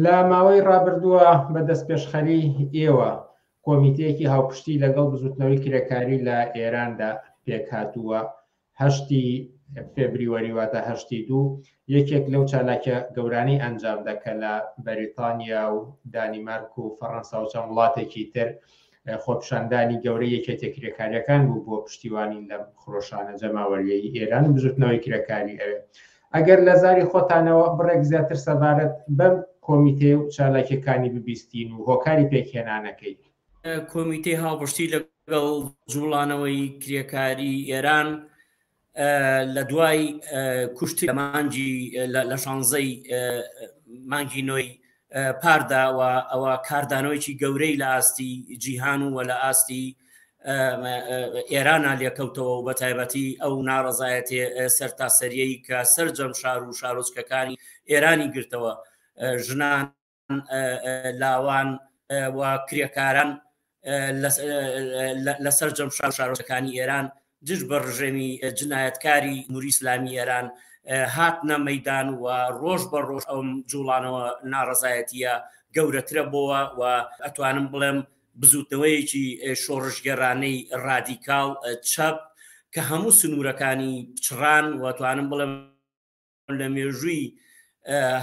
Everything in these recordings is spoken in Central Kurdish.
لە ماوەی ڕابردووە بە دەستپێشخەری ئێوە کۆمیتەیەکی هاوپشتی لەگەڵ بزوتنەوەی کرێکاری لە ئێراندا پێکهاتووە، هەشتی فێبریوەری واتە هەشتی دوو یەکێک لەو چالاکیە گەورانەی ئەنجامدا کە لە بەریتانیا و دانیمارک و فەڕەنسا و چەند وڵاتێکی تر خۆپیشاندانی گەورەی یەکێتیە کرێکاریەکان بوو بۆ پشتیوانی لەم خرۆشانە جەماوەریەی ئێران و بزوتنەوەی کرێکاری ئەوێ. ئەگەر لە زاری خۆتانەوە بڕێک زیاتر سەبارەت بەم کۆمیتەیە و چالاکیەکانی ببیستین و هۆکاری پێکهێنانەکەی. کۆمیتەی هاوپشتی لەگەڵ جوڵانەوەی کرێکاری ئێران لە دوای کوشتی لە مانگی لە شانزەی مانگی نۆی پاردا و ئەوە کاردانەوەیکی گەورەی لە ئاستی جیهان و لە ئاستی ئێرانە لێکەوتەوە و بە تایبەتی ئەو ناڕەزایەتێ سەرتاسەریەی کە سەرجەم شار و شارۆچکەکانی ئێرانی گرتەوە ژنان لاوان و کرێکاران لە سەرجەم شار شارۆچکەکانی ئێران دژ بە ڕژێمی جنایەتکاری جمهوری ئیسلامی ئێران هاتنە مەدان و ڕۆژ بە ڕۆژ ئەم جوڵانەوە ناڕەزایەتیە گەورەترە بۆوە و ئەتوانم بڵێم بزوتنەوەیەکی شۆڕشگێڕانەی ڕادیکاڵ چەپ کە هەموو سنوورەکانی پچڕان و توانم بڵێم لە مێژووی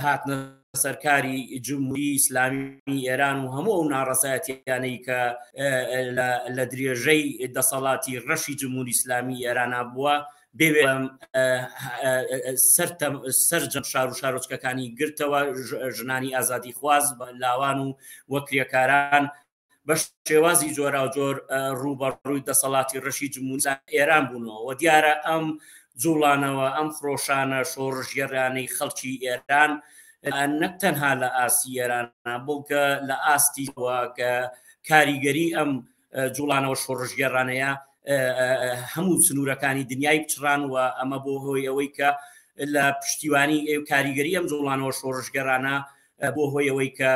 هاتنە سەرکاری جمهوری ئیسلامی ئێران و هەموو ئەو ناڕەزایەتیانەی کە لە درێژەی دەسەڵاتی ڕەشی جمهوری ئیسلامی ئێرانە بووە بێ سەرجەم شار و شارۆچکەکانی گرتەوە ژنانی ئازادی خواز لاوان و وەکرێکاران بە شێوازی جۆراوجۆر ڕووبەڕووی دەسەڵاتی ڕەشی جمهوری ئێران بوونەوە و دیارە ئەم جوڵانەوە ئەم خرۆشانە شۆڕشگێڕانەی خەڵکی ئێران نەک تەنها لە ئاستی ئێران بڵکە لە ئاستی کە کاریگەری ئەم جوڵانەوە شۆڕشگێڕانەیە هەموو سنوورەکانی دنیای پچڕان و ئەمە بۆ هۆی ئەوەی کە لە پشتیوانی کاریگەری ئەم جوڵانەوە شۆڕشگێڕانە بۆ هۆی ئەوەی کە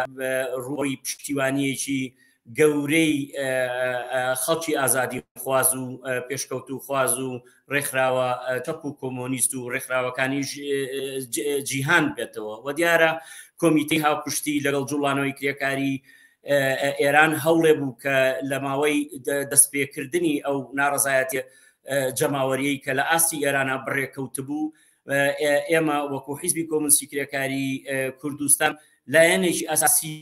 ڕووی پشتیوانیەکی گەورەی خەڵکی ئازادی خواز و پێشکەوتو خواز و ڕێکخراوە چەپ و کۆمۆنیست و ڕێکخراوەکانی جیهان بێتەوە و دیارە کۆمیتەی هاوپشتی لەگەڵ جوڵانەوەی کرێکاری ئێران هەوڵێ بوو کە لە ماوەی دەستپێکردنی ئەو ناڕزایەتی جەماوەریەی کە لە ئاستی ئێرانە بڕێکەوتبوو ئێمە وەکو حیزبی کۆمۆنیستی کرێکاری کوردستان لایەنێکی ئەساسی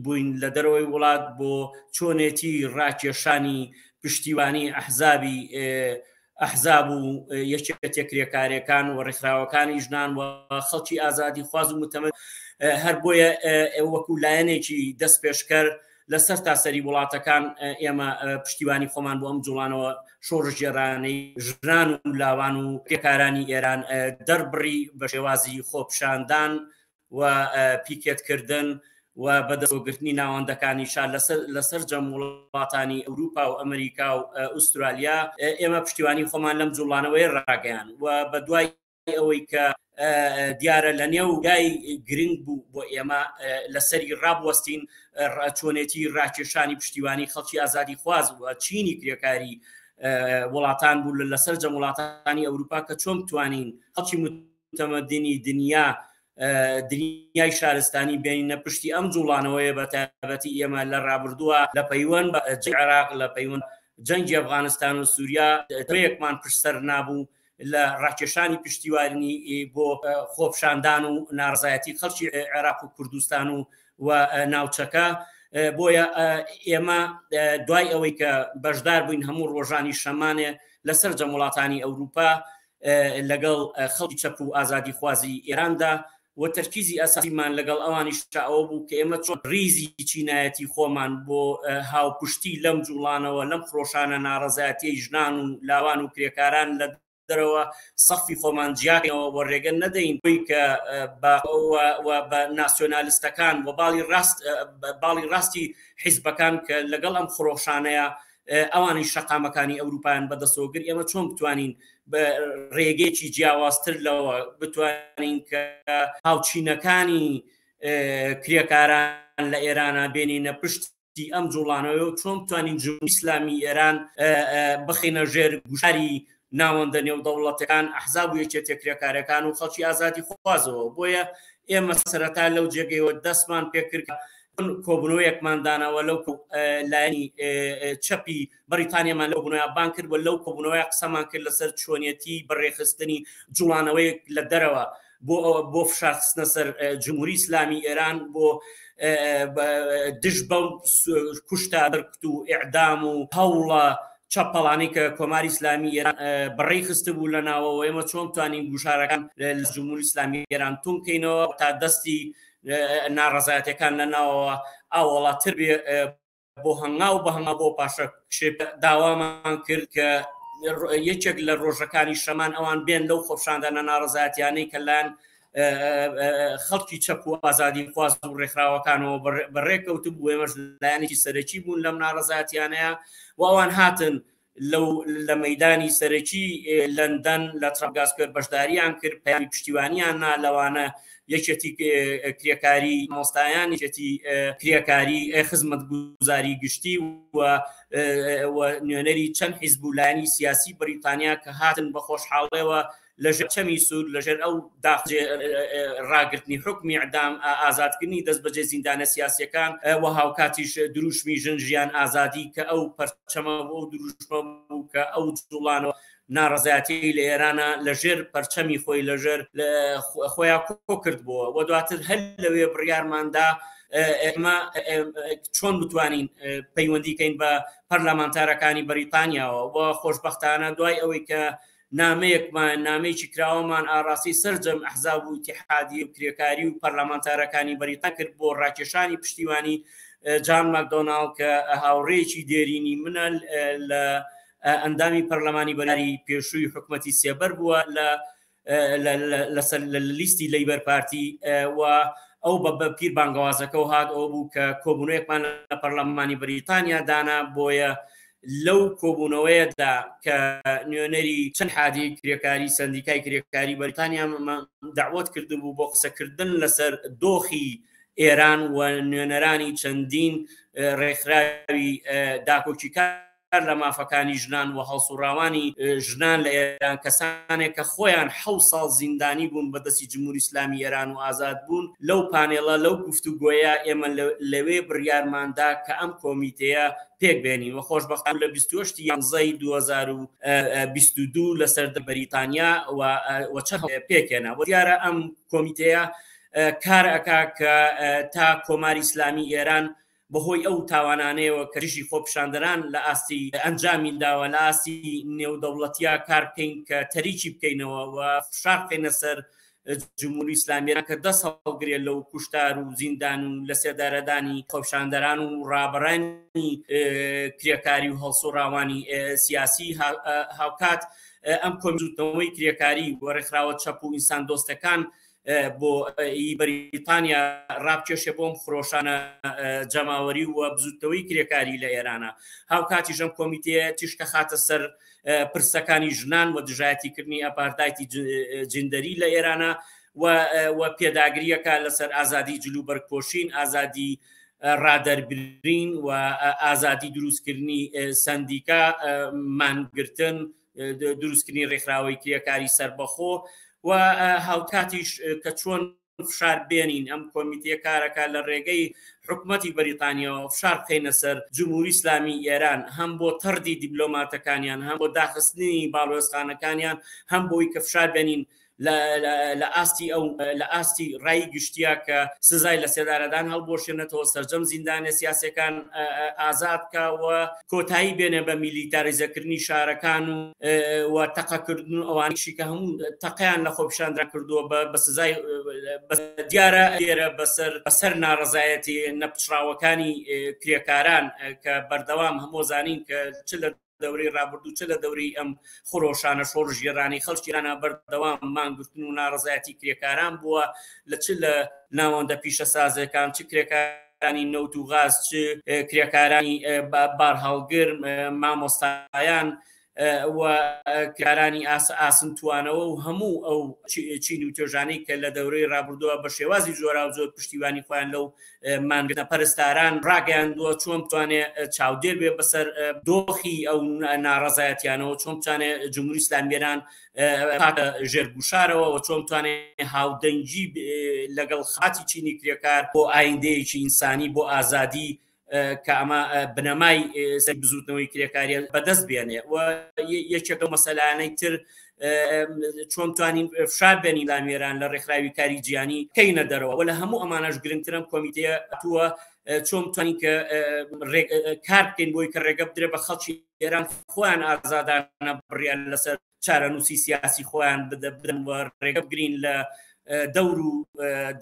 بووین لە دەرەوەی وڵات بۆ چۆنێتی ڕاکێشانی پشتیوانی ئەحزابی ئەحزاب و یەکێتیە کرێکارەکان و ڕێکخراوەکانی ژنان و خەڵکی ئازادی خواز و متەمە هەر بۆیە وەکو لایەنێکی دەست پێشکەر لە سەرتاسەری وڵاتەکان ئێمە پشتیوانی خۆمان بۆ ئەم جوڵانەوە شۆڕشگێڕانەی ژنان و لاوان و کرێکارانی ئێران دەربڕی بە شێوازی خۆپیشاندان و پیکێتکردن و بەدەستگرتنی ناوەندەکانی شار لە سەرجەم وڵاتانی ئەوروپا و ئەمریکا و ئوسترالیا ئێمە پشتیوانی خۆمان لەم جوڵانەوەی ڕاگەیان و بە دوای ئەوەی کە دیارە لە نێو گای گرنگ بوو بۆ ئێمە لەسەری ڕابوەستین چۆنێتی ڕاکێشانی پشتیوانی خەڵکی ئازادی خواز و چینی کرێکاری وڵاتان بوو لە سەرجەم وڵاتانی ئەوروپا کە چۆن بتوانین خەڵکی متەمەدینی دنیا دنیای شارستانی بێنینە پشتی ئەم جوڵانەوەیە بە تایبەتی ئێمە لە ڕابردووە لە پەیوەند بە عێراق لە پەیوەند جەنگی ئەفغانستان و سووریا یەکمان پشت سەر نابوو لە ڕاکێشانی پشتیوانی بۆ خۆپشاندان و ناڕزایەتی خەڵکی عێراق و کوردستان و و ناوچەکە بۆیە ئێمە دوای ئەوەی کە بەشدار بووین هەموو ڕۆژانی شەمانێ لە سەرجەم وڵاتانی ئەوروپا لەگەڵ خەڵکی چەپ و ئازادیخوازی ئێراندا و تەرکیزی ئەساسیمان لەگەڵ ئەوانیشدا ئەوە بوو کە ئێمە چۆن ڕیزی چینایەتی خۆمان بۆ هاوپشتی لەم جوڵانەوە لەم خرۆشانە ناڕەزایەتیەی ژنان و لاوان و کرێکاران لە دەرەوە سەفی خۆمان جیاکەینەوە و ڕێگە نەدەین بۆی کە بە بە ناسیۆنالستەکان و باڵی ڕاست باڵی ڕاستی حیزبەکان کە لەگەڵ ئەم خرۆشانەیە ئەوانیش شەقامەکانی ئەوروپایان بەدەستەوە گرت ئێمە چۆن بتوانین بە ڕێگەیەکی جیاوازتر لەوە بتوانین کە هاوچینەکانی کرێکاران لە ئێرانە بێنینە پشتی ئەم جوڵانەوە و چۆن بتوانین جمهوری ئیسلامی ئێران بخینە ژێر گوشاری ناوەندە نێودەوڵەتەکان ئەحزاب و یەکێتیە کرێکارەکان و خەڵکی ئازادی خوازەوە بۆیە ئێمە سەرەتا لەو جێگەیەوە دەستمان پێکرد کۆبوونەوەیەکمان داناوە لەو لایەنی چەپی بەریتانیامان لەو بنەوە بان کرد و لەو کۆبوونەوەی قسەمان کرد لەسەر چۆنیەتی بەڕێخستنی جوڵانەوەیەک لە دەرەوە بۆ بۆ فشار خستنە سەر جمهوری ئیسلامی ئێران بۆ دژ بەو کوشتار و ئیعدام و هەوڵە چەپەڵانی کە کۆماری ئیسلامی ئێران بەڕێی خستبوو لە ناوەوە، ئێمە چۆن توانین گوشارەکان لە جمهوری ئیسلامی ئێران توند کەینەوە تا دەستی ناڕەزایەتەکان لە ناوەوە ئاوەڵاتر بێ، بۆ هەنگاو بە هەنگاو بۆ پاشەکشێ داوامان کرد کە یەکێک لە ڕۆژەکانی شەمان ئەوان بێن لەو خۆپشاندانە ناڕەزایەتیانەی کە لایەن خەڵکی چەپ و ئازادی خواز و ڕێکخراوەکانەوە بەڕێکەوت بوو، ئێمەش لایەنێکی سەرەکی بوون لەم ناڕەزایەتیانەیە و ئەوان هاتن لەو لە مەدانی سەرەکی لەندەن لە ترافالگار سکوێر بەشداریان کرد، پەیامی پشتیوانیان نا، لەوانە یەکێتی کرێکاری مامۆستایان، یەکێتی کرێکاری خزمەتگوزاری گشتی و نوێنەری چەند حیزب و لایەنی سیاسی بەریتانیا کە هاتن بە خۆشحاڵەوە لەژێر چەمی سوور، لەژێر ئەو ڕاگرتنی حوکمی ئیعدام، ئازادکردنی دەستبەجێ زیندانە سیاسییەکان و هاوکاتیش دروشمی ژن ژیان ئازادی کە ئەو پەرچەمە و ئەو دروشمە بوو کە ئەو جوڵانەوە ناڕەزایەتیی لە ئێرانە لەژێر پەرچەمی خۆی لەژێر خۆیان کۆ کردبووە و دواتر هەر لەوێ بڕیارماندا ئێمە چۆن بتوانین پەیوەندی کەین بە پەرلەمانتارەکانی بەریتانیاوە و خۆشبەختانە دوای ئەوەی کە نامەیەکمان، نامەیەکی کراوەمان ئاڕاستەی سەرجەم ئەحزاب و ئیتیحادی و کرێکاری و پەرلەمانتارەکانی بەریتانیا کرد بۆ ڕاکێشانی پشتیوانی جان ماکدۆناڵد کە هاوڕێیەکی دێرینی منە، لە ئەندامی پەرلەمانی بەریتانی پێشووی حکومەتی سێبەر بووە لە لەسەر لە لیستی لەیبەر پارتی و ئەو بە پیر بانگەوازەکەەوە هات. ئەو بوو کە کۆبوونەوەیەکمان لە پەرلەمانی بەریتانیا دانا، بۆیە لەو کۆبوونەوەیەدا کە نوێنەری چەند حادی کرێکاری سەندیکای کرێکاری بەریتانیا داوت کردبوو بۆ قسەکردن لەسەر دۆخی ئێران و نوێنەرانی چەندین ڕێکخراوی داکۆکیکار لە مافەکانی ژنان و هەڵسوڕاوانی ژنان لە ئێران، کەسانێک کە خۆیان 7 ساڵ زیندانی بوون بە دەستی جمهوری ئیسلامی ئێران و ئازاد بوون، لەو پانێڵە، لەو گفتوگۆیە ئێمە لەوێ بڕیارماندا کە ئەم کۆمیتەیە پێک بێنین و خۆشبەختانە لە 28 یانزەی 2022 لەسەر بەریتانیا و چەند پێکهێنا و دیارە ئەم کۆمیتەیە کار ئەکا کە تا کۆماری ئیسلامی ئێران بەهۆی ئەو تاوانانەیەوە کە دژی خۆپیشاندەران لە ئاستی ئەنجامی داوە لە ئاستی نێودەوڵەتیا کار بکەین کە تەریکی بکەینەوە و فشار بخەینە سەر جمهوری ئیسلامی کە دەست هەڵگرێت لەو کوشتار و زیندان و لە سێدارەدانی خۆپیشاندەران و ڕابەرانی کرێکاری و هەڵسوڕاوانی سیاسی. هاوکات ئەم کۆمیزوتنەوەی کرێکاری و ڕێکخراوە چەپ و ئینسان دۆستەکان بۆ ئی بەریتانیا ڕابکێشێ بۆم خرۆشانە جەماوەری و بزوتنەوەی کرێکاری لە ئێرانە. هاوکاتیش ئەم کۆمیتەیە تیشکە خاتە سەر پرسەکانی ژنان و دژایەتیکردنی ئەپارتایتی جندەری لە ئێرانە و پێداگریەکە لەسەر ئازادی جلوبەرگ پۆشین، ئازادی ڕادەربرین و ئازادی دروستکردنی سەندیکا، مانگرتن، دروستکردنی ڕێکخراوەی کرێکاری سەربەخۆ و هاوکاتیش کە چۆن فشار بێنین ئەم کۆمیتەیە کارەکە لە ڕێگەی حکومەتی بەریتانیاوە فشار بخەینە سەر جمهوری ئیسلامی ئێران، هەم بۆ تەڕدی دیبلۆماتەکانیان، هەم بۆ داخستنی باڵوێزخانەکانیان، هەم بۆی کە فشار بێنین لە ئاستی ئەو لە ئاستی ڕای گشتیا کە سزای لە سێدارەدان هەڵبوەشێنێتەوە، سەرجەم زیندانە سیاسەکان ئازاد بکە و کۆتایی بێنێ بە میلیتاریزەکردنی شارەکان و تەقەکردن و ئەوانیشی کە هەموو تەقیان لە خۆپیشاندان کردووە بە سزای دیارە لێرە بەسەر ناڕەزایەتی نەپچڕاوەکانی کرێکاران کە بەردەوام هەموو زانین کە چ لە دەورەی ڕابردوو چ لە دەورەی ئەم خرۆشانە شۆڕشگێڕانەی خەڵکی ئێرانە بەردەوام مانگرتن و ناڕەزایەتی کرێکاران بووە، لە چ لە ناوەندە پیشەسازەکان، چ کرێکارانی نەوت و غاز، چ کرێکارانی بارهەڵگر، مامۆستایان. و کرێکارانی ئاسن توانەوە و هەموو ئەو چین و توێژانەی کە لە دەورەی ڕابردووە بە شێوازی جۆراوجۆر پشتیوانی خۆیان لەو مانگرتنە پەرستاران ڕاگەیاندووە، چۆن بتوانێ چاودێر بێ بەسەر دۆخی ئەو ناڕەزایەتیانەوە، چۆن بتوانێ جمهوری ئیسلامی ئێران بخاتە ژێر گوشارەوە و چۆن بتوانێ هاودەنگی لەگەڵ خاتی چینی کرێکار بۆ ئایندەیەکی ئینسانی بۆ ئازادی کە ئەمە بنەمای سەر بزوتنەوەی کرێکاریە بەدەست بێنێ و یەکێک لەو مەسەلانەی تر چۆن توانین فشار بێنی لامێران لە ڕێکخراوی کاری جیانی کەینە دەرەوە و لە هەموو ئەمانەش گرنگترم کۆمیتەیە تووە چۆن توانین کە کار بکەین بۆی کە ڕێگە بدرێ بە خەڵکی ئێران خۆیان ئازادانە بڕیار لەسەر چارەنووسی سیاسی خۆیان بدەن و ڕێگە بگرین لە دەور و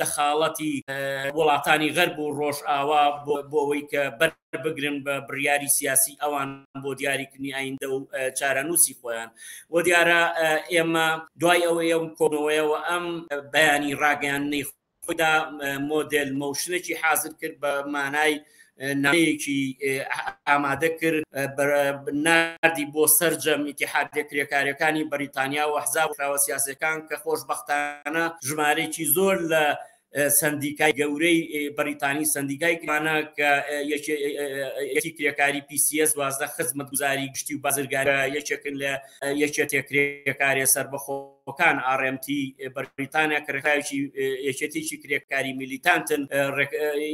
دەخاڵەتی وڵاتانی غەرب و ڕۆژئاوا بۆ ئەوەی کە بەر بگرن بە بڕیاری سیاسی ئەوان بۆ دیاریکردنی ئایندە و چارەنووسی خۆیان و دیارە ئێمە دوای ئەوەی ئەم کۆنەوەیەوە ئەم بەیانی ڕاگەیاندنەی خۆیدا مۆدێل مۆشنێکی حازر کرد بە مانای نامەیەکی ئامادە کرد ناردی بۆ سەرجەم ئیتیحادیە کرێکاریەکانی بەریتانیا و ئەحزاب و ڕێکخراوە سیاسیەکان کە خۆشبەختانە ژمارەیەکی زۆر لە سەندیکای گەورەی بەریتانی سەندیکای کرانە کە یەکی کرێکاری PCS وازدە خزمەتگوزاری گشتی و بازرگانی یەکێکن لە یەکێتیە کرێکاریە سەربەخۆکان RMT بەریتانیا کە ڕێکخراوێکی یەکێتیی کرێکاری میلیتانتن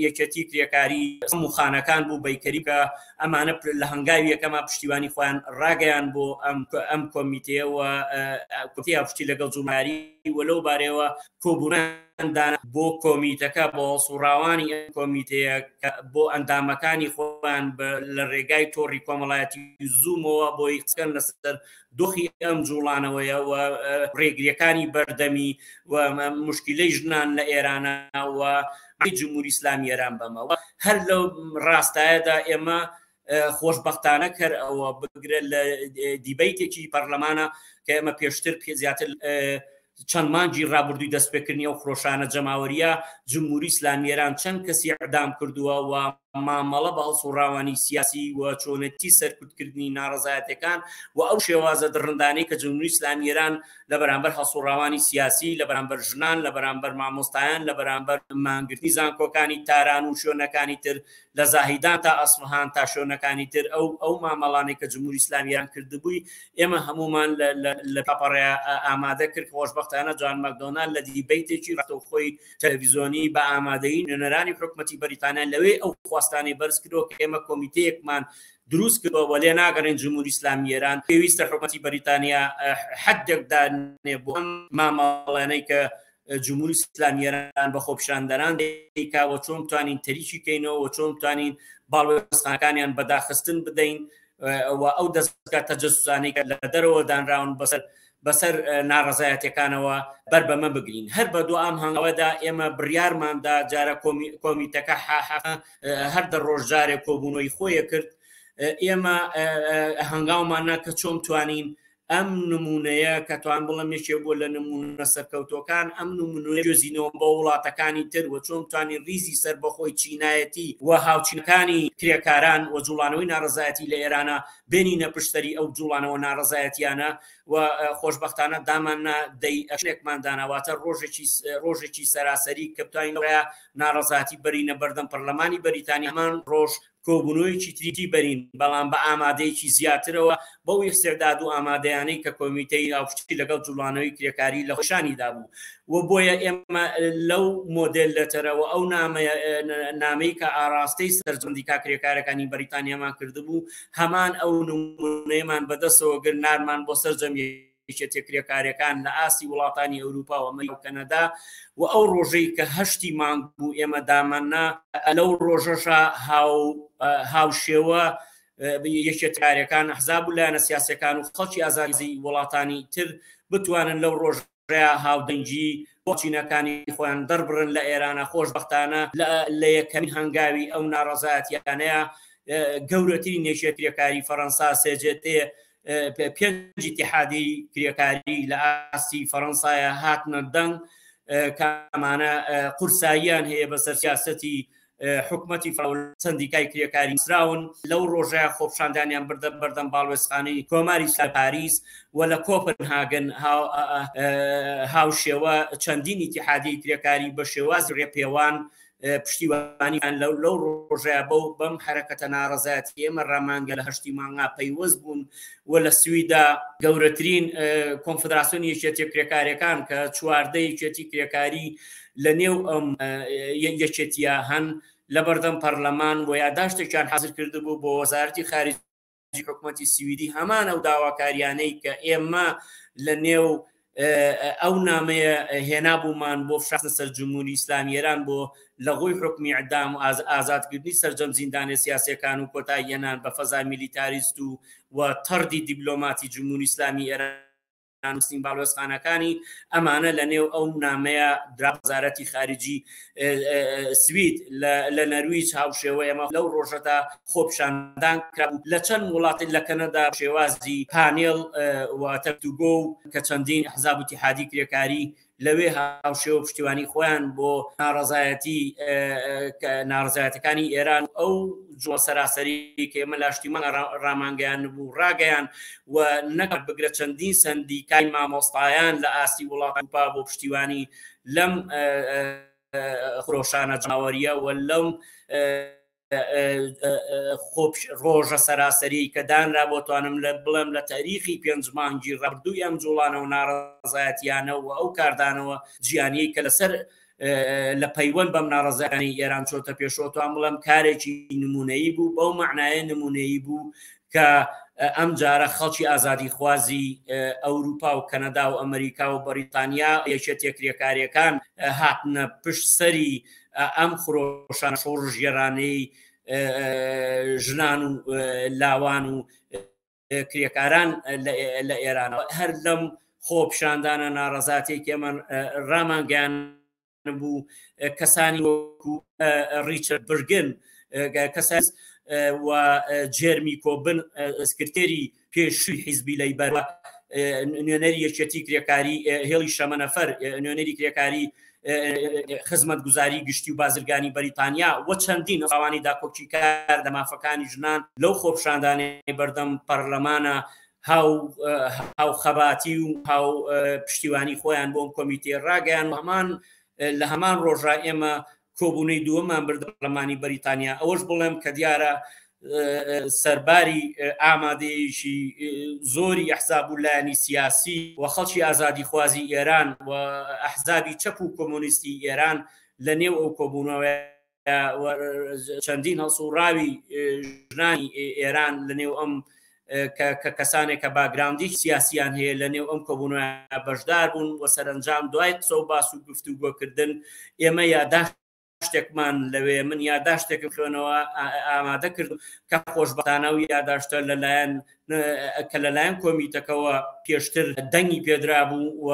یەکێتی کرێکاری هەموو خانەکان بوو بەیکەری کە ئەمانە لە هەنگاوی یەکەما پشتیوانی خۆیان ڕاگەیان بۆ ئەم ئەم کۆمیتەیە و کۆمیتەی هاوپشتی لەگەڵ جوماری و لەو بارەیەوە کۆبوونەوەیان دانا بۆ کۆمیتەکە بۆ هەڵسوڕاوانی ئەم کۆمیتەیە بۆ ئەندامەکانی خۆیان لە ڕێگای تۆڕی کۆمەڵایەتی زوومەوە بۆی قسەن لەسەر دۆخی ئەم جوڵانەوەیە و ڕێگریەکانی بەردەمی و مشکلەی ژنان لە ئێرانە و جمهوری ئیسلامی ئێران بەمەوە هەر لەو ڕاستایەدا ئێمە خۆشبەختانە کەر ئەوە بگرە لە دیبەیتێکی پەرلەمانە کە ئێمە پێشتر پێ زیاتر چەند مانگی ڕابردووی دەستپێکردنی ئەو خرۆشانە جەماوەریە جمهوری ئیسلامی ئێران چەند کەسی ئەعدام کردووە و مامەڵە بە هەڵسوڕاوانی سیاسی و چۆنێتی سەرکوتکردنی ناڕەزایەتەکان و ئەو شێوازە دڕندانەی کە جمهوری ئیسلامی ئێران لە بەرامبەر هەڵسوڕاوانی سیاسی لە بەرامبەر ژنان لە بەرامبەر مامۆستایان لە بەرامبەر مانگرتنی زانکۆکانی تاران و شوێنەکانی تر لە زاهیدان تا ئەسفهان تا شوێنەکانی تر ئەو ئەو مامەڵانەی کە جمهوری ئیسلامی ئێران کردبووی ئێمە هەموومان لە پەڕەیا ئامادە کرد خۆشبەختانە جان مەکدۆنالد لە دیبەیتێکی ڕاستەوخۆی تەلەڤیزیۆنی بە ئامادەیی نوێنەرانی حکومەتی بەریتانیا لەوێ ئەو خواستانەی بەرز کردەوە کە ئێمە کۆمیتەیەکمان دروست کردووە و لێ ناگەڕێن جمهوری ئیسلامی ئێران پێویستە حکومەتی بەریتانیا حدێک دانێ بۆ ئەم مامەڵانەی کە جمهوری ئیسلامی ئێران بە خۆپیشاندەران دەیکا و چۆن بتوانین تەریکی کەینەوە و چۆن بتوانین باڵوێزخانەکانیان بە داخستن بدەین و ئەو دەستگا تەجەسوسانەی کە لە دەرەوە دانراون بەسەر بەسەر ناڕەزایەتەکانەوە بەر بەمە بگرین هەر بە دو ئەم هەنگاوەدا ئێمە بڕیارماندا جارە کۆمیتەکە هەر دە ڕۆژ جارێک کۆبوونەوەی خۆیە کرد ئێمە هەنگاومان نا کە چۆن توانین ئەم نموونەیە کە توان بڵێم یەکێک بووە لە نموونە سەرکەوتووەکان، ئەم نموونەیە گوێزینەوە بۆ وڵاتەکانی تر و چۆن توانین ریزی سەربەخۆی چینایەتی و هاوچینەکانی کرێکاران و جوڵانەوەی ناڕەزایەتی لە ئێرانە بێنینە پشت سەری ئەو جوڵانەوە ناڕەزایەتیانە و خۆشبەختانە داماننا دەی ئەکشنێکمان دانا واتە ڕۆژێکی ڕۆژێکی سەراسەری کە بتوانین ناڕەزایەتی بەرینە بەردەم پەرلەمانی بەریتانیا هەمان ڕۆژ کۆبوونەوەیەکی تری بەرین، بەڵام بە ئامادەیەکی زیاترەوە بەو ئیستعداد و ئامادەیانەی کە کۆمیتەی هاوپشتی لەگەڵ جوڵانەوەی کرێکاری لە خۆشانی دابوو و بۆیە ئێمە لەو مۆدێل لەتەرەوە ئەو نامەی کە ئاراستەی سەرجەم سەندیکا کرێکارەکانی بەریتانیامان کردبوو هەمان ئەو نمونەیەمان بەدەستەوە گرت نارمان بۆ سەرجەم یەکێتیە کرێکاریەکان لە ئاستی وڵاتانی ئەوروپا و ئەمریکا و کەنەدا و ئەو ڕۆژەی کە هەشتی مانگ بوو ئێمە داماننا لەو ڕۆژەشا هاو هاوشێوە یەکێتکارەکان حزاب و لایەنە سیاسەکان و خەڵکی ئازادی وڵاتانی تر بتوانن لەو ڕۆژەیە هاودەنگی بۆ چینەکانی خۆیان دەربڕن لە ئێرانە خۆشببختانە لە یەکەمین هەنگاوی ئەو ناڕەزایەتیانەیە گەورەترین یەکێتیەکاری فەرەنسا سێجێتێ پێنج ئیتیحادی کرێکاری لە ئاستی فەڕەنسایە هاتنە دەنگ کامانە قورساییان هەیە بەسەر سیاسەتی حکومەتی فاول سەندیکای کرێکاری نووسراون. لەو ڕۆژەیا خۆپیشاندانیان بردە بەردەم باڵوێزخانەی کۆماری ئیسلامی پاریس و لە کۆپنهاگن هاوشێوە چەندین ئیتیحادیەی کرێکاری بە شێوازی ڕێپێوان پشتیوانیان لەو لەو ڕۆژەیا بەو بەم حەرەکەتە ناڕەزایەتی ئێمە ڕامانگە لە هەشتی مانگا پەیوەست بوون و لە سویدا گەورەترین کۆنفدراسیۆنی یەکێتیە کرێکاریەکان کە 14 یەکێتی کرێکاری لە نێو ئەم یەکێتیە هەن لە بەردەم پەرلەمان و یاداشتێکیان حازر کردبوو بۆ وەزارەتی خارجی حکومەتی سویدی هەمان ئەو داواکاریانەی کە ئێمە لە نێو ئەو نامەیە هێنابوومان بۆ فشار سەر جمهوری ئیسلامی ئێران بۆ لەغوی حکمی ئەدام و ئازادکردنی سەرجەم زیندانە سیاسەکان و کۆتایی هێنان بە فەزای میلیتاریست و و تەڕدی دیبلۆماتی جمهوری ئیسلامی ئێران نووسین باڵوێزخانەکانی ئەمانە لە نێو ئەو نامەیە درا وەزارەتی خارجی سوید لە نەرویج هاوشێوە ئێمە لەو ڕۆژەدا خۆپیشاندان کرابوو لە چەند وڵاتی لە کەنەدا شێوازی پانێڵ واتە گفتوگۆ و کە چەندین ئەحزاب و ئیتیحادی کرێکاری لەوێ هاوشێوە پشتیوانی خۆیان بۆ ناڕەزایەتی ناڕەزایەتەکانی ئێران ئەو جوڵە سەراسەری کە ئێمە لاشتیمان ڕامانگەیان بوو ڕاگەیان و نەک بگرە چەندین سەندیکای مامۆستایان لە ئاستی وڵات ئەوروپا بۆ پشتیوانی لەم خرۆشانە جەماوەریە و لەم ڕۆژە سەراسەری کە دانرا بۆ توانم لە بڵێم لە تاریخی پێنج مانگی ڕابردووی ئەم جوڵانە و ناڕەزایەتیانە و ئەو کاردانەوە جیانیەی کە لەسەر لە پەیوەند بەم ناڕەزایانی ئێران چۆتە پێشەوە توان بڵێم کارێکی نمونەیی بوو بەو معنایە نمونەیی بوو کە ئەم جارە خەڵکی ئازادیخوازی ئەوروپا و کەنەدا و ئەمریکا و بەریتانیا یەکێتیە کرێکاریەکان هاتنە پشت سەری ئەم خرۆشانە شۆڕشگێرانەی ژنان و لاوان و کرێکاران لە ئێران هەر لەم خۆپیشاندانە ناڕەزاتێکی ئەمە ڕامانگەیان بوو کەسانی وەکو ڕیچارد برگن کەسان و جێرمی کۆبن سکرتێری پێشووی حیزبی لەیبەر نوێنەری یەکێتی کرێکاری هێڵی شەمەنەفەر نوێنەری کرێکاری خزمەتگوزاری گشتی و بازرگانی بەریتانیا و چەندین ئەوانی داکۆکیکار لە مافەکانی ژنان لەو خۆپیشاندانەی بەردەم پەرلەمانە هاو هاوخەباتی و هاو پشتیوانی خۆیان بۆم کۆمیتێ ڕاگەیان و هەمان لە هەمان ڕۆژا ئێمە کۆبوونەی دووەمان بردە پەرلەمانی بەریتانیا ئەوەش بڵێم کە دیارە سەرباری ئامادەیەکی زۆری ئەحزاب و لایەنی سیاسی و خەڵکی ئازادیخوازی ئێران و ئەحزابی چەپ و کۆمۆنیستی ئێران لە نێو ئەو کۆبوونەوە چەندین هەڵسوڕاوی ژنانی ئێران لە نێو ئەم کە کەسانێک کە باگراوندی سیاسیان هەیە لە نێو ئەم کۆبوونەوە بەشدار بوون و سەرەنجام دوای قسە و باس و گفتوگۆکردن ئێمە یاداشتێکمان لەوێ من یاداشتێکم خوێنەوە ئامادە کرد کە خۆشبەختانە و یاداشتە لەلایەن کە لەلایەن کۆمیتەکەوە پێشتر دەنگی پێدرابوو و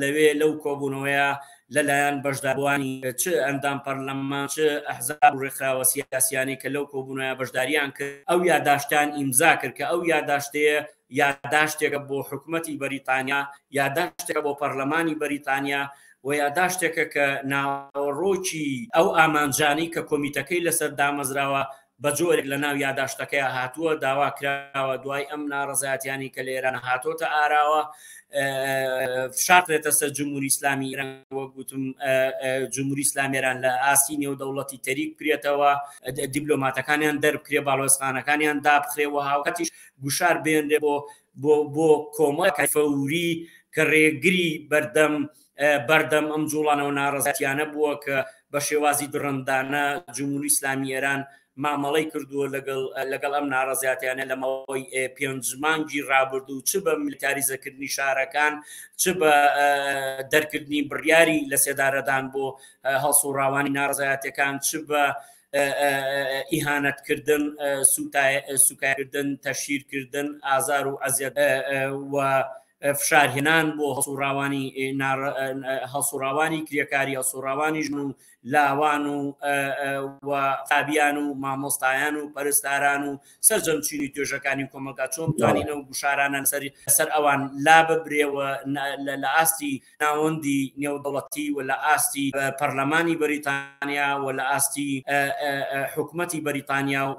لەوێ لەو کۆبوونەوەیە لەلایەن بەشداربووانی چ ئەندام پەرلەمان چ ئەحزاب و ڕێکخراوە سیاسیانەی کە لەو کۆبوونەوە بەشداریان کرد ئەو یاداشتیان ئیمزا کرد کە ئەو یاداشتەیە یاداشتێکە بۆ حکومەتی بەریتانیا یاداشتێکە بۆ پەرلەمانی بەریتانیا و یاداشتێکە کە ناوەڕۆکی ئەو ئامانجانەی کە کۆمیتەکەی لەسەر دامەزراوە بە جۆرێک لە ناو یاداشتەکەیا هاتووە داوا کراوە دوای ئەم ناڕەزایەتیانی کە لە ئێران هاتۆتە ئاراوە فشار بخرێتە سەر جمهوری ئیسلامی ئێران وەک گوتم جمهوری ئیسلامی ئێران لە ئاستی نێودەوڵەتی تەریک بکرێتەوە دیبلۆماتەکانیان دەربکرێ باڵۆزخانەکانیان دابخرێ و هاوکاتیش گوشار بێنرێ بۆ بۆ بۆ کۆمەڵ فەوری کە ڕێگری بەردەم بەردەم ئەم جوڵانەوە ناڕەزایەتیانە بووە کە بە شێوازی دڕندانە جمهوری ئیسلامی ئێران مامەڵەی کردووە لەگەڵ لەگەڵ ئەم ناڕەزایەتیانە لە ماوەی پێنج مانگی ڕابردوو چ بە میلیتاریزەکردنی شارەکان چ بە دەرکردنی بڕیاری لە سێدارەدان بۆ هەڵسوڕاوانی ناڕەزایەتەکان چ بە ئیهانەتکردن سوکایەکردن تەشهیرکردن ئازار و ئەزیەت و فشارهێنان بۆ هەڵسوڕاوانی هەڵسوڕاوانی کرێکاری، هەڵسوڕاوانی ژن و لاوان و و قابیان و مامۆستایان و پەرستاران و سەرجەم چینی توێژەکانی کۆمەڵگا، چۆن بتوانین ئەو گوشارانە سەر ئەوان لا ببرێ و لە ئاستی ناوەندی نێودەوڵەتی و لە ئاستی پەرلەمانی بەریتانیا و لە ئاستی حکومەتی بەریتانیا و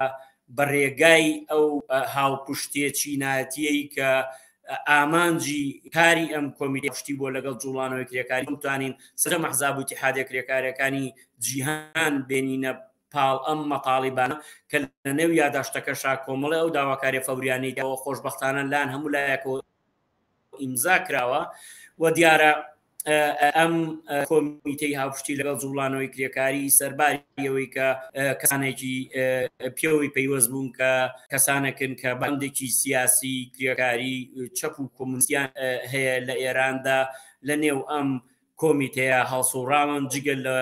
بە رێگای ئەو هاوپشتیە چینایەتیەی کە ئامانجی کاری ئەم کۆمیتە پشتی بۆ لەگەڵ جوڵانەوەی کرێکاری بتوانین سەرجەم ئەحزاب و ئیتیحادیە کرێکاریەکانی جیهان بێنینە پاڵ ئەم مەتاڵیبانە کە لە نێو یاداشتەکەشا کۆمەڵی ئەو داواکاریە فەوریانەی داوە خۆشبەختانە لایەن هەموو لایەکەوە ئیمزا کراوە و دیارە ئەم کۆمیتەی هاوپشتی لەگەڵ جوڵانەوەی کرێکاری سەرباری ئەوەی کە کەسانێکی پێوەی پەیوەست بوون کە کەسانێکن کە بەندێکی سیاسی کرێکاری چەپ و کۆمونیستیان هەیە لە ئێراندا لە نێو ئەم کۆمیتەیە هەڵسوڕاون جگە لە.